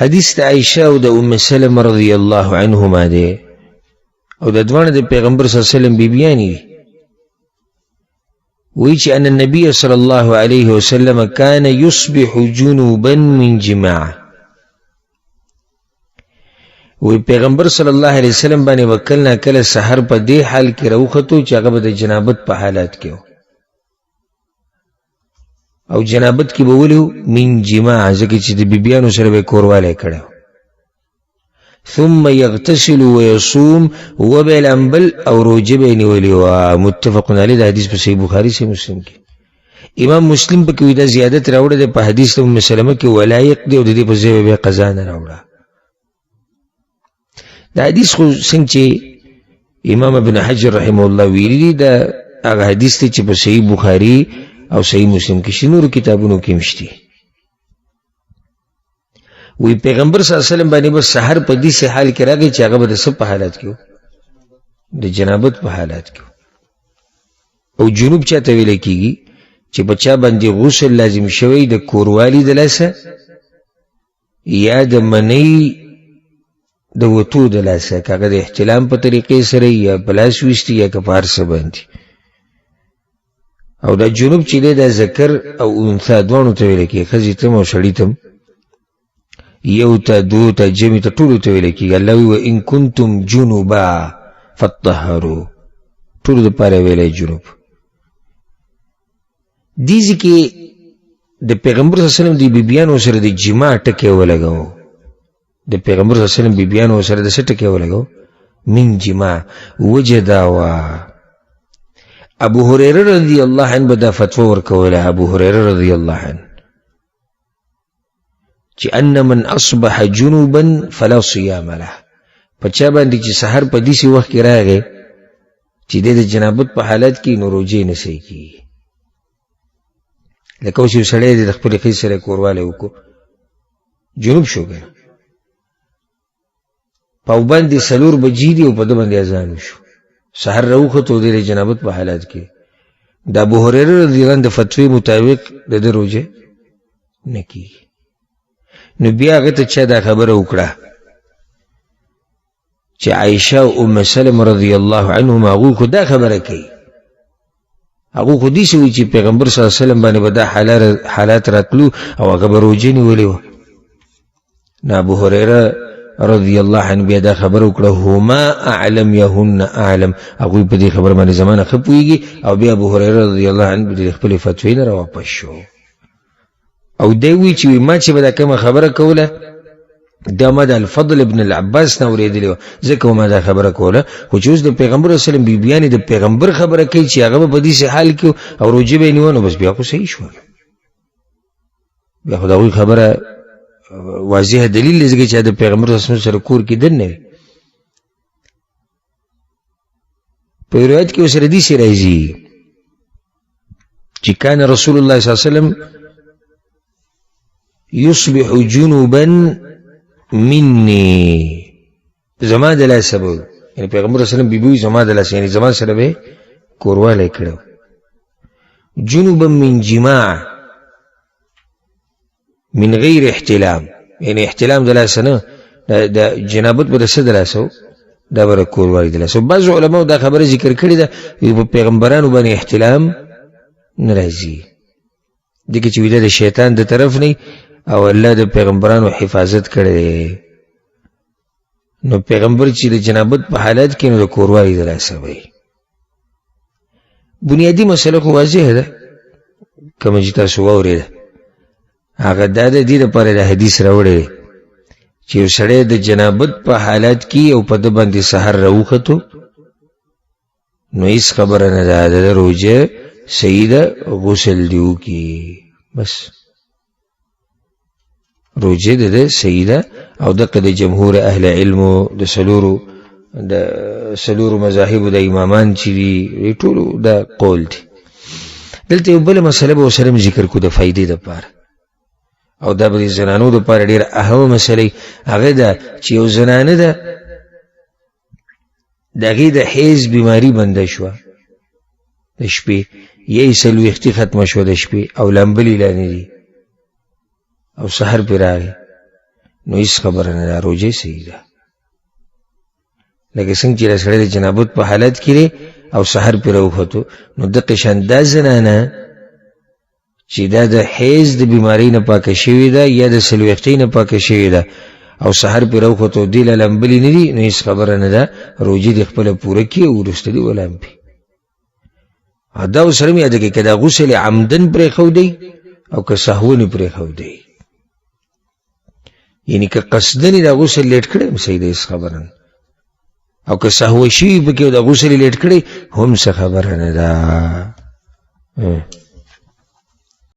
حدیث د عائشه او د ام سلمه رضی الله عنهما دی او د دواړه د پیغمبر صلی الله علیه وسلم بیبیانې دي. وایي چې ان النبي صلی الله علیه وسلم کان یصبح جنوبا من جماع. وی پیغمبر صلی الله علیه وسلم باندې وکل نه کله سحر په دې حال کې راوختو چې هغه به د جنابت په حالت کې او جنابت کې به ولې من جماع، ځکه چې د بیبیانو سره به کوروالی کړی. ثم یغتسل ویصوم، وبه لامبل او روژه به یې نیولې وه. متفق علیه. د حدیث په صحیح بخاري صحیح مسلم کې امام مسلم پکې وایي دا زیادت راوړی دی په حدیث د ام سلمه کې ولایق دی او د دې په ځای به بیا قضا نه راوړه. دا حدیث خو څنګه چې امام ابن حجر رحمه الله ویلي دي، دا هغه حدیث دی چې په صحیح بخاري او صحیح مسلم کې شته، نورو کتابونو کې هم شته. وی پیغمبر صلی الله علیه وسلم باندې به سحر په داسې حال کې راغی چې هغه به د څه په حالت کې و؟ د جنابت په حالت کې. او جنوب چاته ویل کېږي؟ چې په چا باندې غسل لازم شوی د کوروالي د لاسه یا د منی د وتو د لاسه، که هغه د احتلام په طریقې سره یا په لاس ویستي یا که په هر څه باندې. او دا جنوب چې دی دا ذکر او انثی دواړو ته ویل کېږي، ښځې ته هم او سړي ته هم، یو ته دوو ته جمع ته ټولو ته ویل کېږي. الله وایي وان کنتم جنوبا فطهرو، ټولو دپاره ویلی جنوب. دې ځای کې د پیغمبر صلی الله علیه وسلم د بیبیانو سره د جماع ټکی ولګاوه. د پیغمبر صلی الله علیه وسلم بیبیانو سره د څه ټکی ولګاوه؟ من جماع. وجه دا وه ابو هريره رضی الله عنه به دا فتوا ورکوله. ابو هريره رضی الله عنه چې ان من اصبح جنوبا فلا صيام له، په چا باندې چې سحر په داسې وخت کې راغی چې دی د جنابت په حالت کې، نو روژې نه صحیح کېږي. لکه اوس یو سړی دی د خپلې ښځې سره کوروالی وکړو، جنوب شو که نه، په باندې 4 بجې دي او په ده باندې اذان وشو، سحر راوختو دی د جنابت په حالت کې. د ابو هريره رضی الله عنه د فتوی مطابق د ده روژه نه کېږي. نو بیا هغه ته چا دا خبره وکړه چې عایشه او ام سلمه رضی الله عنهما هغوی خو دا خبره کوي، هغوی خو داسې وایي چې پیغمبر صلی الله علیه وسلم باندې به دا حالات راتلو او هغه به روژه نیولې وه. نو ابو هریره رضی الله عنه بیا دا خبره وکړه، هما اعلم یهن اعلم، هغوی په دې خبره باندې زما نه ښه پوهېږي. او بیا ابو هریره رضی الله عنه د خپلې فتوې نه راواپس شو. او دی وایي چې ما چې به دا کومه خبره کوله دا ما د الفضل ابن العباس نه اورېدلې وه، ځکه ما دا خبره کوله. خو چې اوس د پیغمبر صلی الله علیه وسلم بیبیانې د پیغمبر خبره کوي چې هغه به په داسې حال کې او روژه به یې نیوه، نو بس بیا خو صحیح شوه، بیا خو د هغوی خبره واضح دلیل دی، ځکه چې د پیغمبر صلی الله علیه وسلم سره کور کې دننه وي. په روایت کې ورسره داسې راځي چې کان رسول الله صلی الله علیه وسلم يصبح جنوبا مني، زما د لاسه به، یعنې پیغمبر صلی الله علیه وسلم بیبي زما د لاسه، یعنې زما سره به کوروالی کړی، جنوبا من جماع من غیر احتلام، یعنی احتلام د لاسه نه، د جنابت به د څه د لاسه و؟ دا به د کوروالي د لاسه. بعضو علماو دا خبره ذکر کړې ده په پیغمبرانو باندې احتلام نه راځي، دې کې چې ویده د شیطان د طرف نه او الله د پیغمبرانو حفاظت کړی دی. نو پیغمبر چې د جنابت په حالت کې نو د کوروالي د لاسه وي. بنیادي مسله خو واضح ده کومه چې تاسو واورېده، هغه دا د دې لپاره د حدیث راوړی دی چې یو سړی د جنابت په حالت کې او په ده باندې سحر راوختو نو هیڅ خبره نه ده، د ده روژه صحیح ده، غسل دې وکړي، بس روژه د ده صحیح ده. او دقه د جمهور اهل علمو د څلورو مذاهبو د امامان چې دي ټولو دا قول دی. دلته یو بله مسله به ورسره هم ذکر کړو د فایدې دپاره، او دا به د زنانو دپاره ډېره اهمه مسله وي. هغه ده چې یو زنانه ده د هغې د حیض بیماري بنده شوه د شپې، یا یې څلوېښتي ختمه شوه د شپې او لامبلي لا نه دي او سحر پرې راغی، نو هېڅ خبره نه ده، روژه صحیح ده. لکه څنګه چې دا سړی د جنابت په حالت کې دی او سحر پرې راوختو، نو دقه شان دا زنانه چې دا د حیض د بیمارۍ نه پاکه شوې ده یا د څلوېښتۍ نه پاکه شوې ده او سحر پرې راوختو، دې لا لمبلې نه دي، نو هېڅ خبره نه ده، روژې دې خپله پوره کړي او وروسته دې ولمبي. دا ورسره مې یاده کړي که دا غسل یې عمدن پرېښودی او که سهون یې پرېښودی، یعنی که قصدن یې دا غسل لیټ کړی هم صحیح دی، هېڅ خبره نه، او که سهوه شوي پکې او دا غسل یې لیټ کړی هم څه خبره نه ده.